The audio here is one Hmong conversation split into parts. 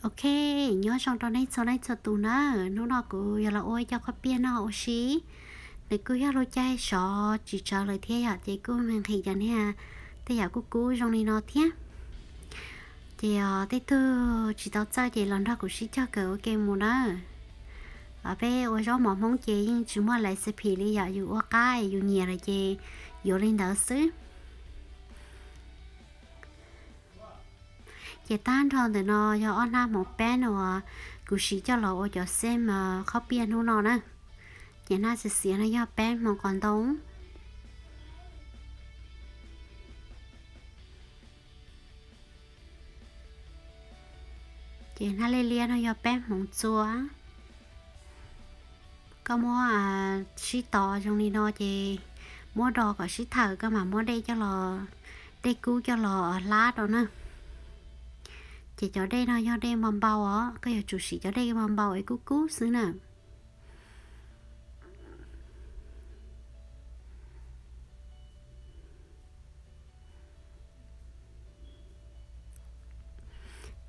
Ok, nyob zoo rau nej txhua leej txhua tus na. Hnub no kuv yuav los ua ib co qhob piaj noj ua si. Nws kuj yog lub caij sov tsis tsawv lawm thiab yom, ces kuj nqhis cov niag tej yam kub kub zoo li no thiab. Ces tej tug tsis tau txawj ces los nrog kuv sib cog kawm ua ke mus na. Peb ua zaub mov Hmoob ces yeej tsis muaj recipe li yom, yus ua qab yus nyiam lawm ces yuav li ntawd xwb. Ces tag nrho ntawm no yog ob hnab hmoov peb uas kuv siv coj los ua cov xeem qhob piaj hnub no na. Ces hnab xiav xiav no yog peb hmoov qos ntoo. Ces hnab liab liab no yog peb hmoov txua. Koj muab sib tos zoo li no ces muab do kom sib thawm, koj mam muab dej coj los, dej kub coj los hlab rau na. Ces cov dej no yog dej npau npau os, koj yuav tsum siv cov dej npau npau es kub kub xwb na.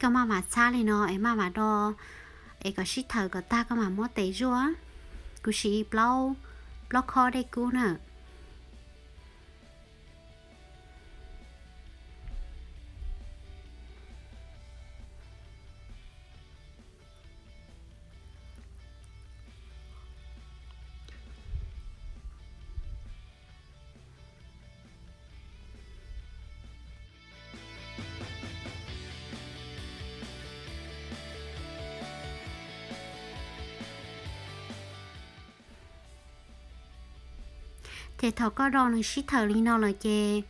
Koj maj mam txhab li no es maj mam do, es kom sib thawm kom tag koj mam muab tes zuaj. Kuv siv plaub, plaub khob dej kub na. Ces thaum koj do nws sib thawm li no lawm ces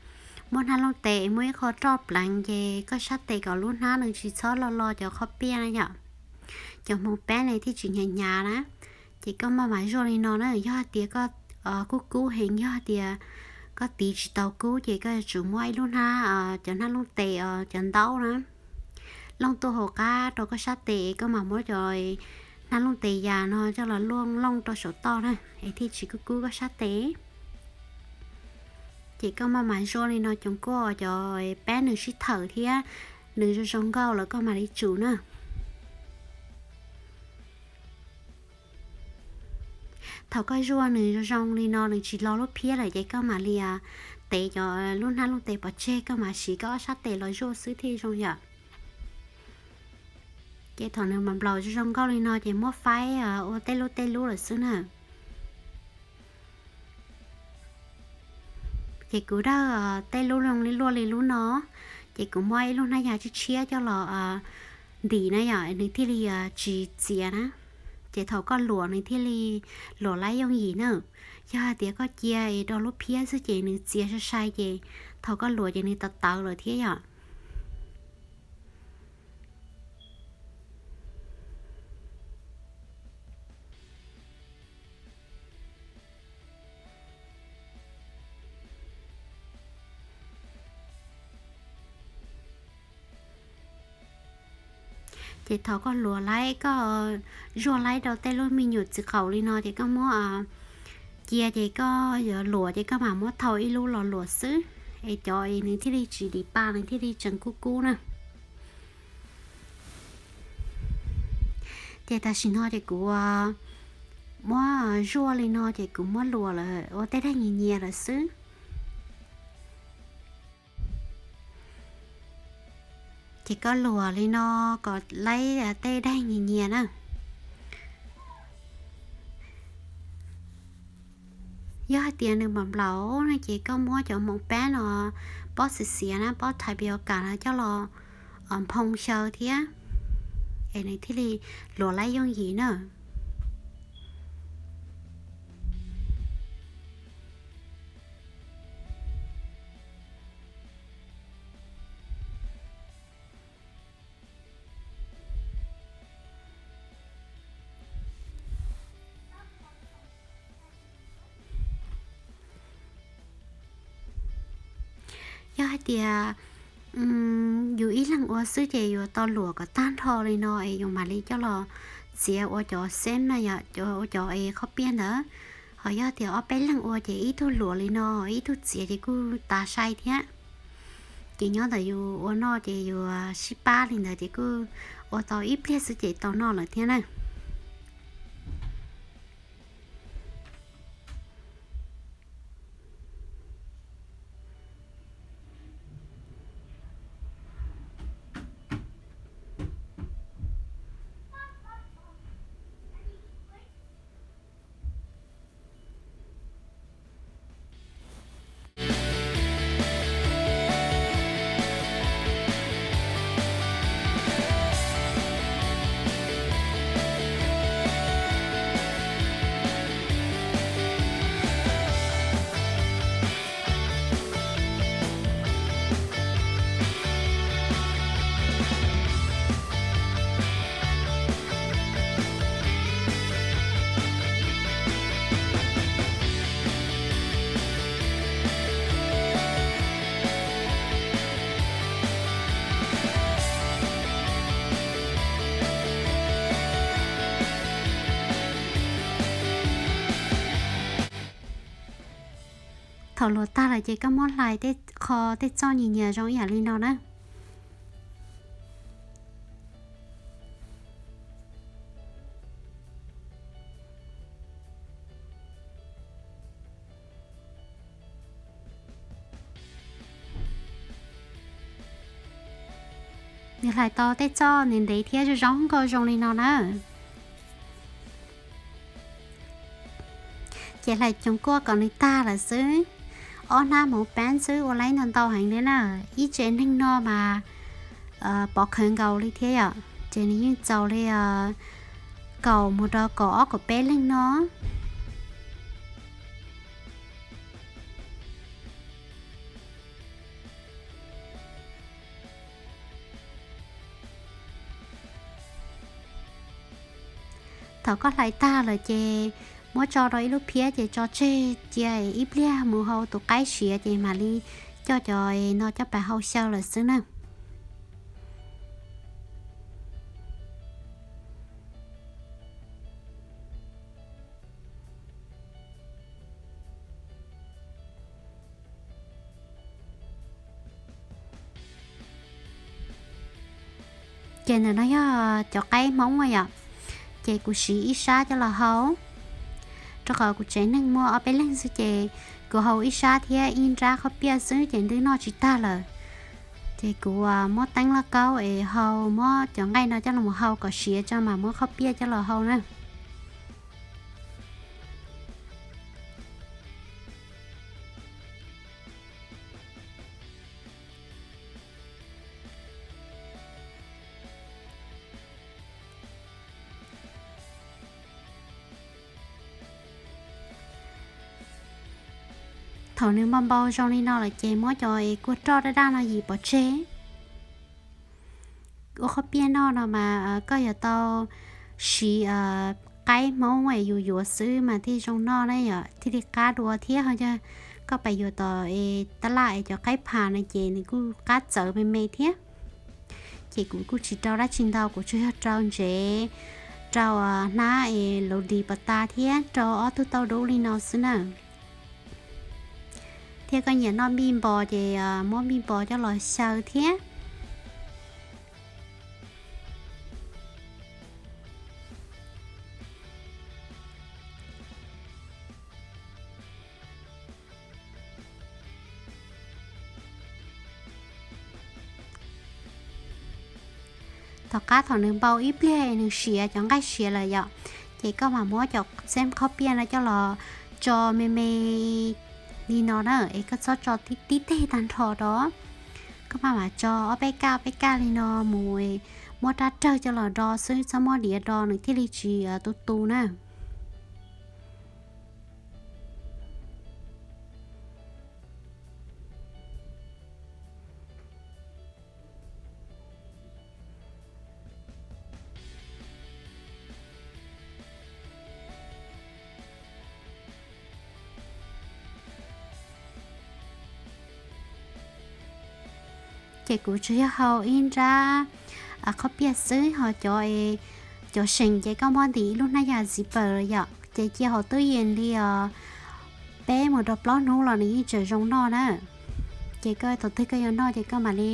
muab hnab looj tes muab ib qho roj pleev ces koj sab tes kom lub hnab nws tsis txhob lo lo cov qhob piaj na yom. Cov hmoov peb ne thiaj tsis hnyav hnyav na. Ces koj maj mam zuaj li no na, yog hais tias koj kub kub heev, yog hais tias koj tiv tsis tau kub ces koj yuav tsum muab ib lub hnab, cov hnab looj tes, cov ntaub na, looj tuaj hauv qab rau koj sab tes, koj mam muab cov hnab looj tes yas no coj los looj looj rau saum toj na, es thiaj tsis kub kub koj sab tes. Ces koj maj mam zuaj li no coom kuaj cov peb nws sib thawm thiab nws zoo zoo nkauj lawm koj mam li tsum na. Thaum koj zuaj nws zoo zoo li no nws tsis lo lub phiab lawm ces koj mam li tev cov lub hnab looj tes pov tseg, koj mam siv koj ob sab tes los zuaj xwb thiaj zoo yom. Ces thaum nws mam nplaum zoo zoo nkauj li no ces muab faib ua tej lub tej lub lawm xwb na. Ces kuv dawj tej lub zoo li luaj li lub no, ces kuv muab ib lub hnab yas tshiab tshiab coj los ntim na yom, nws thiaj li tsis txias na. Ces thaum koj luam nws thiaj li luam laib yooj yim na. Yog hais tias koj cia es do lub phiab xwb ces nws txias sai sai ces thaum koj luam ces nws tawv tawv lawm thiab yom. Ces thaum koj luam laib, koj zuaj laib rau tej lub me nyuam txiv qaum li no ces koj muab cia ces koj yuav luam ces koj mam muab thau ib lub los luam xwb, es cov es nws thiaj li tsis dim pa, nws thiaj li tseem kub kub na. Ces tam sim no ces kuv muab zuaj li no ces kuv muab luam lawm ua tej daim nyias nyias lawm xwb. Ces koj luam li no kom laib tej daim nyias nyias na. Yog hais tias nws mam nplaum no ces koj muab cov hmoov peb no pob xiav xiav na, pob thais pios kam no coj los nphoo xyaw thiab, es nws thiaj li luam laib yooj yim na. Yog hais tias yus ib leeg ua xwb ces yuav tau luam kom tag nrho li no es yus mam li coj los txiav ua cov xeeb na yom, ua cov es qhob piaj ntawd. Ho yog tias ob peb leeg ua ces ib tug luam li no, ib tug txiav ces kuj tas sai thiab. Ces nyob ntawm yus ua noj ces yus sib pab li ntawd ces kuj ua tau ib pliag xwb ces tau noj lawm thiab na. Thaum luas tag lawm ces koj muab hlais tej qho tej txoj nyias nyias zoo ib yam li no na. Nws hlais tau tej txoj ntev ntev thiab zoo zoo nkauj zoo li no na. Ces hlais coos kuaj kom nws tag lawm xwb. Ob hnab hmoov pab xwb ua laib ntau ntau heev li na. Ib tsev neeg no mas pov khawv nkaus li thiab yom, ces nws yeej txaus li kaum mus rau kaum ob kaum peb leeg no. Thaum koj hlais tag lawm ces muab tso rau ib lub phiab ces tso tseg cia ib pliag mus hau tus qaib siav ces mam li coj cov no coj pais hau xyaw lawm xwb na. Ces ntawm no yog cov qaib Hmoob yom, ces kuv siv ib sab coj los hau, rau qhov kuv tsev neeg muaj ob peb leeg xwb ces kuv hau ib sab thiab ib nrab qhob piaj xwb ces twb noj tsis tag lawm. Ces kuv muab teeb lauj kaub es hau, muab cov nqaij no coj los hau kom siav tso mam muab qhob piaj coj los hau na. Thaum nws npau npau zoo li no lawm ces muab cov es kua roj daj daj no yim pov tseg. Ua qhob piaj noj no mas koj yuav tau siv qaib Hmoob es yus yuav xwb mas thiaj zoo noj na yom, thiaj li qab dua thiab. Ho yog koj pais yuav tom es tab laj es cov qaib phas no ces nws kuj qab txawv me me thiab. Ces kuv kuj tsis rau dab tsi ntau, kuv tsuas yog rau ntsev, rau hnab es laus dis pas tas thiab rau ob tug tauj dub li no xwb na. Thiab koj nyiam noj mij npos ces muab mij npos coj los xyaw thiab. Tom qab thaum nws npau ib pliag nws siav, cov nqaij siav lawm yom, ces koj mam muab cov xeeb qhob piaj no coj los tso me me li no na, es koj txhob tso tib teg tag nrho rau. Koj maj mam tso ob peb kaj ob peb kaj li no mus, muab rab rawg coj los do xwb, txhob muab diav do nws thiaj li tsis tu tu na. Ces kuv tsuas yog hau ib nrab qhob piaj xwb, ho cov, cov seem ces koj muab ntim ib lub hnab yas zipper yom, ces cia hauv tub yees li os peb mus rau plaub hnub los nws yeej tseem zoo noj na. Ces koj thaum twg koj yuav noj ces koj mam li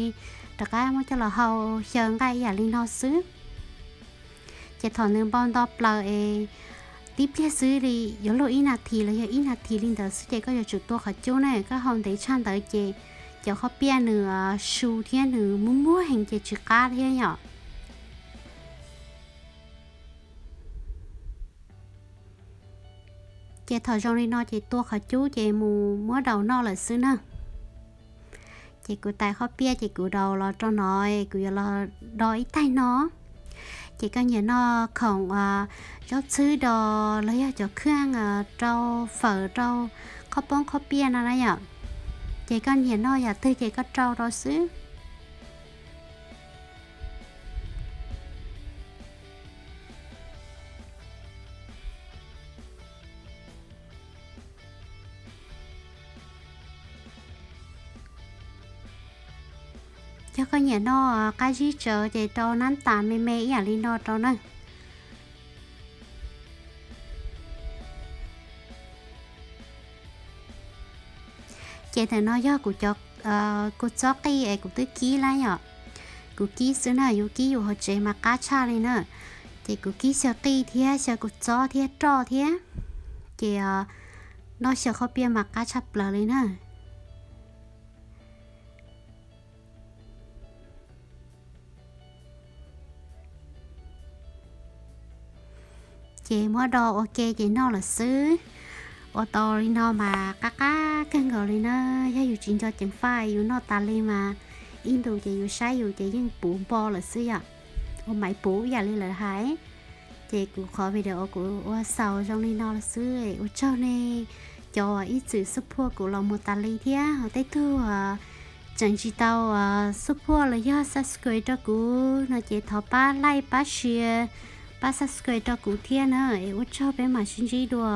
rov qab muab coj los hau xyaw nqaij ib yam li no xwb. Ces thaum nws npau nto plaws es tib pliag xwb li, yuav luag ib nas this los yog ib nas this li ntawd xwb ces koj yuav tsum tua qhov cub na. Koj hau ntev tshaj ntawd ces cov qhob piaj nws su thiab nws muag muag heev ces tsis qab thiab yom. Ces thaum zoo li no ces tua qhov cub ces mus muab daus noj lawm xwb na. Ces kuv tais qhob piaj ces kuv daus los rau no, kuv yuav los do ib taig no. Ces koj nyiam noj khoom zaub txhwb do los yog cov khaj rau fawm rau qhob poob qhob piaj no na yom. Ces koj nyiam noj yam twg ces koj rau rau xwb. Yog koj nyiam noj qab zib tsawv ces rau nab tas me me ib yam li no rau na. Ces ntawm no yog kuv cov kua txob qij es kuv twb kib lawm yom. Kuv kib xwb na, yus kib yus hauv tsev mas qab tshaj li na. Ces kuv kib xyaw qij thiab xyaw kua txob thiab roj thiab. Ces noj xyaw qhob piaj mas qab tshaj plaws li na. Ces muab do ua ke ces noj lawm xwb. Ua tau li no mas qab qab kawg nkaus li na. Yog yus tsis nco ceev faj yus noj tas li mas ib ntus ces yus saib yus ces yeej puv npo lawm xwb yom. Ua maiv puv ib yam li lawv hais. Ces kuv qhov video kuv ua xaus zoo li no lawm xwb, ua tsaug nej cov ib txwm support kuv los mus tas li thiab. Tej tug tseem tsis tau support los yog subscribe rau kuv no ces thov pab like pab share pab subscribe rau kuv thiab na, es ua tsaug, peb mam sib ntsib dua.